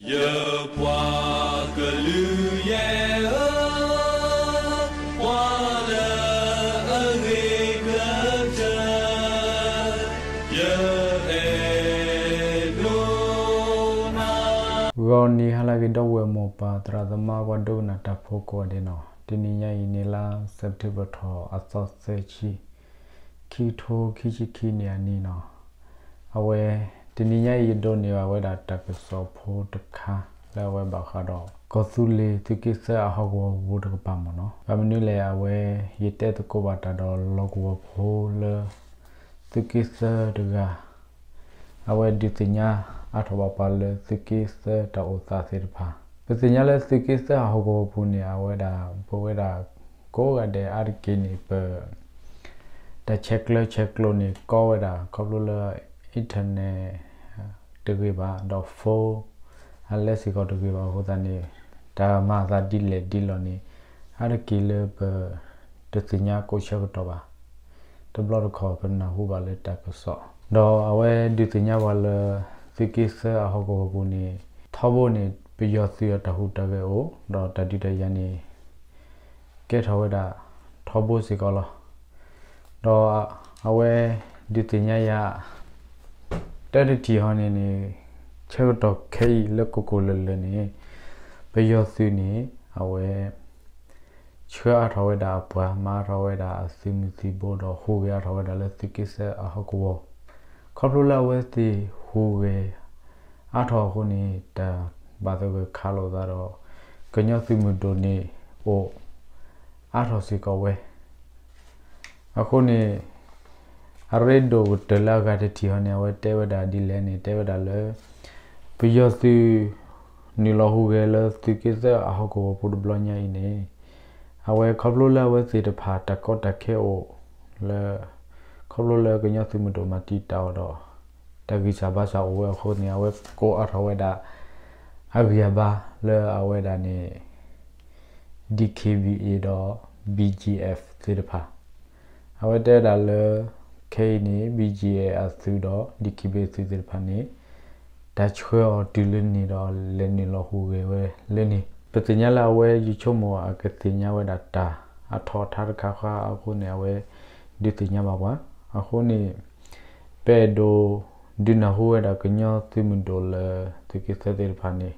ယပှၤကလုာ်ယဲၢ်ဧၢ, ပှၤလၢအဂ့ၤကတၢၢ်, ယအဲၣ်ဒိးနၤ. ဂီၤနံၤဟါလၢအဂ့ၤ ဒီပုၢ်ဝဲၢ်မိၢ်ပၢ်သရၣ်သမါ ပှၤဒိကနၣ်တၢ်ဖိကိးဂၤဒဲးနီၤ, တနံၤညါအံၤန့ၣ်လါ September ထီၣ်အသီသၢဆံ, ခံကထိခံဆံခံနံၣ်အနံၤနီၤ. အဝဲ တနံၤညါအံၤ ယဒိးန့ၢ်ဘၣ်ဝဲဒၣ်တၢ်ကစီၣ်ဖိတခါ လၢအဝဲဘၣ်ဃးဒီး ကီၢ်သူလ့ၤသုးက့သၢအဟီၣ်ကဝီၤပူၤတကပၤမ့ၢ်နီၤ. ဘၣ်မနုၤလဲၣ် အဝဲ ယတဲသကိးဘၣ်တၢ်ဒီးလီၢ်ကဝီၤဖိလၢ သုးက့သၢတဂၤ အဝဲဒုးသ့ၣ်ညါအါထီၣ်ဘၣ်ပှၤလၢသုးက့သၢတၢ်အိၣ်သးသ့ၣ်တဖၣ်. ပသ့ၣ်ညါလၢသုးက့သၢအဟီၣ်ကဝီၤပူၤန့ၣ် အဝဲဒၣ် ပဝဲဒၣ်ကိးဂၤဒဲးအါတက့ၢ်န့ၣ် ပ တၢ်ဆဲးကျၢဆဲးကျိးန့ၣ်ကီဝဲဒၣ် ခီဖျိလၢ internet တဂ့ၤဘၣ် ဒီး phone အလဲစ့ၢ်ကီးတဂ့ၤဘၣ်အဃိသတးန့ၣ် တၢ်မၤအသးဒ်လဲၣ်ဒ်လဲၣ်န့ၣ် အါတက့ၢ်လၢပ တသ့ၣ်ညါကိးဆၢကတီၢ်ဘၣ်. တဘျီတခီၣ်ပနၢ်ဟူဘၣ်လၢတၢ်ကစီၣ် ဒီးအဝဲဒုးသ့ၣ်ညါပှၤလၢ သုးက့သၢအဟီၣ်ကဝီၤပူၤန့ၣ် ထီဘိန့ၣ် ပယီၤသုးအတၢ်ဟူးတၢ်ဂဲၤအိၣ် ဒီးတၢ်ဒုးတၢ်ယၤန့ၣ် ကဲထီၣ်ဝဲဒၣ် ထီဘိစ့ၢ်ကီးလီၤ. ဒီးအဝဲဒုးသ့ၣ်ညါယၤ တၢ်တထံၣ်ဟီန့ၣ်န့ၣ် ဆၢကတီၢ်ခဲအံၤလၢကိၢ်ကိၢ်လၢၤလၢၤန့ၣ် ပယီၤသုးန့ၣ် အဝဲ ဆှၢအါထီၣ်ဝဲဒၣ်အပှၤ မၤအါထီၣ်ဝဲဒၣ်အသုးမုၢ်သံၣ်ဘိ ဒီးဟူးဂဲၤအါထီၣ်ဝဲဒၣ်လၢသုးက့သၢအဟီၣ်ကဝီၤ. ခီဖျိလၢအဝဲသ့ၣ်ဟူးဂဲၤအါထီၣ်အဃိန့ၣ် တၢ်ဘၣ်သဂၢၢ်ခးလိာ်သးဒီး ကညီသုးမုၢ်ဒိၣ်န့ၣ်အိၣ် အါထီၣ်စ့ၢ်ကီးဝဲ အဃိန့ၣ် အရ့ဒိၣ်ကတၢၢ်လၢအဂၤတထံၣ်ဟီန့ၣ် အဝဲတဲဝဲဒၣ်ဒ်လဲၣ်န့ၣ် တဲဝဲဒၣ်လၢ ပယီၤသုး နုာ်လီၤဟူးဂဲၤလၢသုးက့သၢအဟီၣ်ကဝီၤဖိတဘျီညါအံၤန့ၣ် အဝဲခီဖျိလၢအဝဲသ့ၣ်တဖၣ်တၢ်ကီတၢ်ခဲအိၣ်လၢ ခီဖျိလၢကညီသုးမုၢ်ဒိၣ်မၤတံာ်တာ်အီၤဒီး တၢ်ဂံၢ်စၢ်ဘါစၢ်အိၣ်ဝဲအဃိန့ၣ် အဝဲကိးအါထီၣ်ဝဲဒၣ် အဂံၢ်အဘါလၢအဝဲဒၣ်န့ၣ် DKBA ဒီး BGF သ့ၣ်တဖၣ် အဝဲတဲဝဲဒၣ်လၢ ခဲအံၤန့ၣ် BGF အသုးဒီး DKBA အသုးသ့ၣ်တဖၣ်န့ၣ် တၢ်ဆှၢအီၤတုၤလၢန့ၣ်ဒီးလဲၤနုာ်လီၤဟူးဂဲၤဝဲလၢန့ၣ် ပသ့ၣ်ညါလၢအဝဲ ယဆိကမိၣ်အကသ့ၣ်ညါဝဲဒၣ်တၢ်အထီၣ်အထါတခါဃါအဃိန့ၣ် အဝဲဒုးသ့ၣ်ညါဘၣ်ပှၤ အဃိန့ၣ် ပအဲၣ်ဒိးဒုးနၢ်ဟူဝဲဒၣ်ကညီသုးမုၢ်ဒိၣ်လၢသုးက့သၢသ့ၣ်တဖၣ်န့ၣ်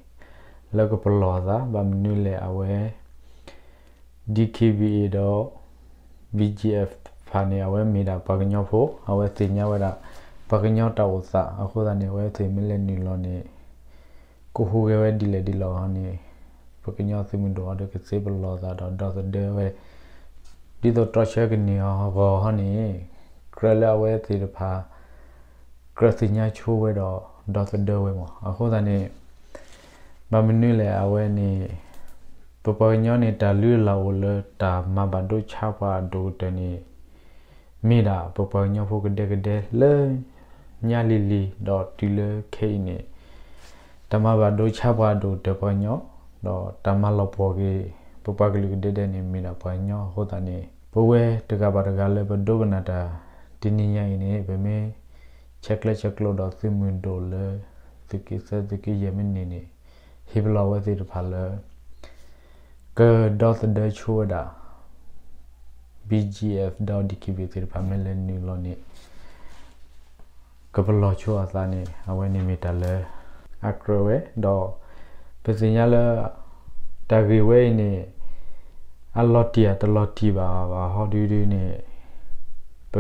လၢကပလီၢ်အသး ဘၣ်မနုၤလဲၣ်အဝဲ DKBA ဒီး BGF တဖၣ်န့ၣ် အဝဲမ့ၢ်ဒၣ်ပှၤကညီဖိ အဝဲသ့ၣ်ညါဝဲဒၣ် ပှၤကညီတၢ်အိၣ်သးအဃိသတးန့ၣ် အဝဲသ့ၣ်မ့ၢ်လဲၤနုာ်လီၤန့ၣ် ကဟူးဂဲၤဝဲဒ်လဲၣ်ဒ်လဲၣ်ဟီန့ၣ် ပကညီသုးမုၢ်ဒိၣ်အီၤဒီးကသ့ပလီၢ်သးဒီးဒီသဒၢဝဲ ဒ်သိးတြီဆၢကန့ၢ်အဂီၢ်ဟီန့ၣ် ကြၢးလၢအဝဲသ့ၣ်တဖၣ် ကြၢးသ့ၣ်ညါဆိဝဲဒီးဒီသဒၢဝဲမး အဃိသတးန့ၣ် ဘၣ်မနုၤလဲၣ်အဝဲန့ၣ် ပပှၤကညီန့ၣ် တၢ်လုၢ်အလၢ်အိၣ်လၢတၢ်မၤဘၣ်ဒိဆါပှၤအဒိၣ်ကတၢၢ်န့ၣ် မ့ၢ်ဒၣ်ပပှၤကညီဖိကဒဲကဒဲလၢ ညါလံၤလံၤဒီးတုၤလၢခဲအံၤန့ၣ် တၢ်မၤဘၣ်ဒိဆါပှၤအဒိၣ်ကတၢၢ်ပှၤကညီ ဒီးတၢ်မၤလီၤပှီၢ်က့ၤ ပပှၤကလုာ်ကဒဲဒဲန့ၣ် မ့ၢ်ဒၣ်ပှၤကညီအဃိသတးန့ၣ် ပဝဲတဂၤဘၣ်တဂၤလၢပဒိကနၣ်တၢ်တနံၤညါအံၤန့ၣ် ပမ့ၢ်ဆဲးကျၢဆဲးကျိးဒီးသုးမုၢ်ဒိၣ်လၢ သုးက့သၢသုးက့ယဲၢ်မ့ၢ်န့ၢ်န့ၣ် ဟ့ၣ်ပလီၢ်ဝဲသ့ၣ်တဖၣ်လၢ ကဒီသဒၢဆိဝဲဒၣ် BGF ဒီး DKBA သ့ၣ်တဖၣ်မ့ၢ်လဲၤနုာ်လီၤန့ၣ် ကပလီၢ်ဆိအသးန့ၣ် အဝဲန့ၣ်မ့ၢ်တၢ်လၢအကြၢးဝဲ ဒီးပသ့ၣ်ညါလၢ တၢ်ဂ့ၢ်ဝဲအံၤန့ၣ် အလီၤတံၢ်အတလီၤတံၢ်ဘၣ်ဘၣ်ဟီဒုဒုန့ၣ် ပ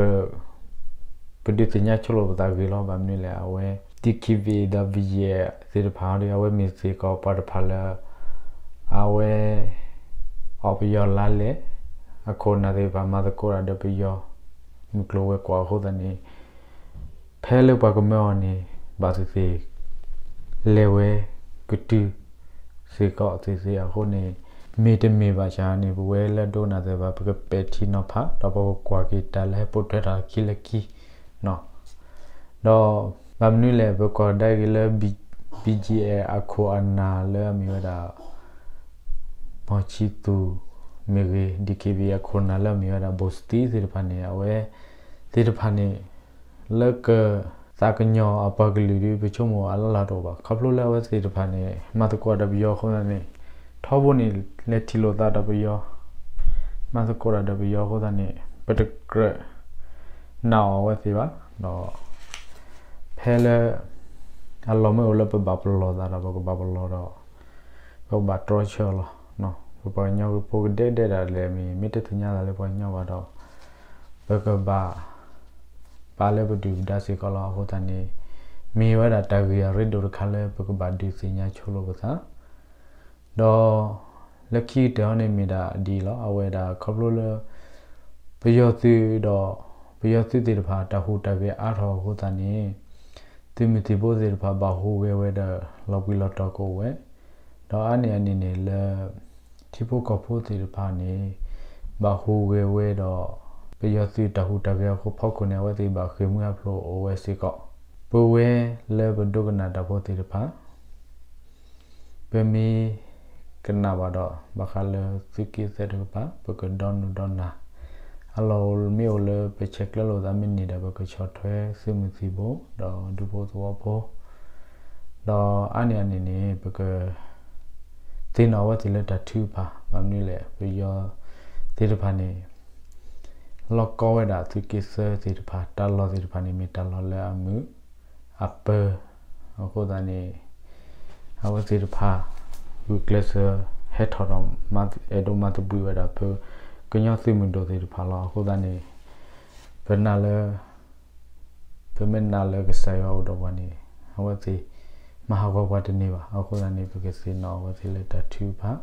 ပဒုးသ့ၣ်ညါဆိလိာ်ပသးဂ့ၤလီၤ. ဘၣ်မနုၤလဲၣ် အဝဲ DKBA ဒီး BGF သ့ၣ်တဖၣ်ဒီး အဝဲမ့ၢ်စ့ၢ်ကီးပှၤတဖၣ်လၢ အဝဲ အီၣ်ပယီၤလါလဲၣ် အခိၣ်အနၢ်သ့ၣ်တဖၣ် မၤသကိးတၢ်ဒီးပယီၤ မုၢ်ကျိၤဝဲၤကွာ်အဃိသတးန့ၣ် ဖဲလၢပှၤကမၢအီၤန့ၣ် ဘၣ်သ့ၣ်သ့ၣ် လဲၤဝဲကတုၤ စ့ၢ်ကီးသ့ၣ်သ့ၣ်အဃိန့ၣ် မ့ၢ်တမ့ၢ်ဘၣ်ဆၣ်န့ၣ် ပဝဲလၢဒိကနၣ်သ့ၣ်တဖၣ် ပကပဲာ်ထံနီၤဖး ဒီးပကကွၢ်က့ၤတၢ်လၢဟဲပိာ်ထွဲထီၣ်ခံလၢခံ ဒီးဘၣ်မနုၤလဲၣ် ပကွၢ်ကဒါက့ၤလၢ BGF အခိၣ်အနၢ်လၢအမ့ၢ်ဝဲဒၣ် မီၢ်ဆံသူၣ်မ့ၢ်ဂ့ၤ DKBA အခိၣ်အနၢ်လၢအမ့ၢ်ဝဲဒၣ် ဘိၣ်စတံသ့ၣ်တဖၣ်န့ၣ် အဝဲသ့ၣ်တဖၣ်န့ၣ် လၢက သးကညီၤအပှၤကလုာ်ဒ်ပဆိကမိၣ်အလၢ်လၢ်တအိၣ်ဘၣ်. ခီဖျိလၢအဝဲသ့ၣ်တဖၣ်န့ၣ် မၤသကိးဒီးပယီၤအဃိသတးန့ၣ် ထီဘိန့ၣ် လဲၤထံၣ်လိာ်သးဒီးပယီၤ, မၤသကိးတၢ်ဒီးပယီၤအဃိသတးန့ၣ် ပတကြၢးနာ်အီၤအဝဲသ့ၣ်ဘၣ်. ဒီး ဖဲလၢ အလီၢ်မ့ၢ်အိၣ်လၢပဘၣ်ပလီၢ်သးဒီး ပကဘၣ်ပလီၢ်ဒီး ပကဘၣ်တြီဆၢအီၤလီၤ. ပပှၤကညီဖိကဒဲကဒဲဒၣ်လဲာ်မ့ၢ် မ့ၢ်တသ့ၣ်ညါသးလၢပှၤကညီဘၣ်ဒီး ပကဘၣ် ပာ်လၢပဒုၣ်ပဒါစ့ၢ်ကီးလီၤ. အဃိသတးန့ၣ် မ့ၢ်ဝဲဒၣ်တၢ်ဂ့ၢ်အရ့ဒိၣ်တခါလၢပကဘၣ်ဒုးသ့ၣ်ညါဆိလိာ်ပသး ဒီး လၢခံကတၢၢ်အံၤန့ၣ်မ့ၢ်ဒၣ်ဒ်အံၤလီၤ. အဝဲဒၣ်ခီဖျိလၢ ပယီၤသုးဒီး ပယီၤသုးသ့ၣ်တဖၣ် တၢ်ဟူးတၢ်ဂဲၤအါထီၣ်အဃိသတးန့ၣ် သုးမုၢ်သံၣ်ဘိသ့ၣ်တဖၣ်ဘၣ်ဟူးဂဲၤဝဲဒီး လီၤဘှံးလီၤတီၤကအိၣ်ဝဲ, ဒီးအါန့ၢ်အန့ၣ်န့ၣ်လၢ ထံဖိကီၢ်ဖိသ့ၣ်တဖၣ်န့ၣ် ဘၣ်ဟူးဂဲၤဝဲဒီး ပယီၤသုးတၢ်ဟူးတၢ်ဂဲၤအဖီခိၣ်န့ၣ် အဝဲသ့ၣ်ဘၣ်ဃ့ၢ်မှံဟးဖျိးအိၣ်ဝဲစ့ၢ်ကီး. ပဝဲလၢပဒိကနၣ်တၢ်ဖိသ့ၣ်တဖၣ် ပမ့ၢ်ကနၣ်ဘၣ်ဒီး ဘၣ်ဃးလၢသုးက့သၢတကပၤ ပကဒီနုာ်ဒီနၤ, အလီၢ်မ့ၢ်အိၣ်လၢပဆဲးကျၢလိာ်သးမ့ၢ်န့ၢ်ဒီး ပကဆီၣ်ထွဲသုးမုၢ်သံၣ်ဘိ ဒီးဒူဖိသဝီဖိ, ဒီးအါန့ၢ်အန့ၣ်န့ၣ် ပက သ့ၣ်နီၣ်အဝဲသ့ၣ်လၢတၢ်ထုကဖၣ်, ဘၣ်မနုၤလဲၣ် ပယီၤသ့ၣ်တဖၣ်န့ၣ် လီၢ်ကီဝဲဒၣ်သုးက့သၢသ့ၣ်တဖၣ်, တၢ်လီၢ်သ့ၣ်တဖၣ်န့ၣ် မ့ၢ်တၢ်လီၢ်လၢအမုာ် အပၢၤ, အဃိသတးန့ၣ် အဝဲသ့ၣ်တဖၣ် ဂုာ်ကျဲးစၢးဟဲထီၣ်ဒီး အဲၣ်ဒိးမၤသဘှံးဝဲဒၣ် ပကညီသုးမုၢ်ဒိၣ်သ့ၣ်တဖၣ်လီၤ. အဃိသတးန့ၣ် ပနာ်လၢ ပမ့ၢ်နာ်လၢကစၢ်ယွၤအိၣ်ဒီးပှၤန့ၣ် အဝဲသ့ၣ်မၤဟးဂီၤပှၤတန့ၢ်ဘၣ်. အဃိသတးန့ၣ် ပကသ့ၣ်နီၣ်အဝဲသ့ၣ်လၢတၢ်ထုကဖၣ်,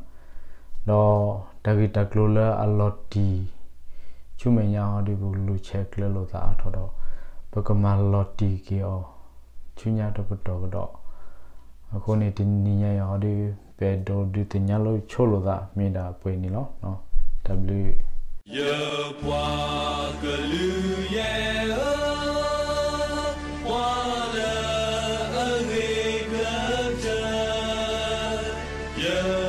ဒီးတၢ်ဂ့ၢ်တၢ်ကျိၤလၢအလီၤတံၢ် ဆူမဲာ်ညါဟီဒ်ပကလူၤဆဲးကျၢလိာ်သးအါထီၣ်ဒီး ပကမၤလီၤတံၢ်က့ၤအီၤ ဆူညါတပတီၢ်ကဒီး. အဃိန့ၣ် တနံၤညါအံၤဟီဒ် ပအဲၣ်ဒိးဒုးသ့ၣ်ညါလိာ်ဆိလိာ်သးမ့ၢ်ဒၣ်ပှဲၤန့ၣ်လီၤ. တၢ်ဘျုး ယပှၤကလုာ်ယဲၢ်ဧၢ, ပှၤလၢအဂ့ၤကတၢၢ်, ယ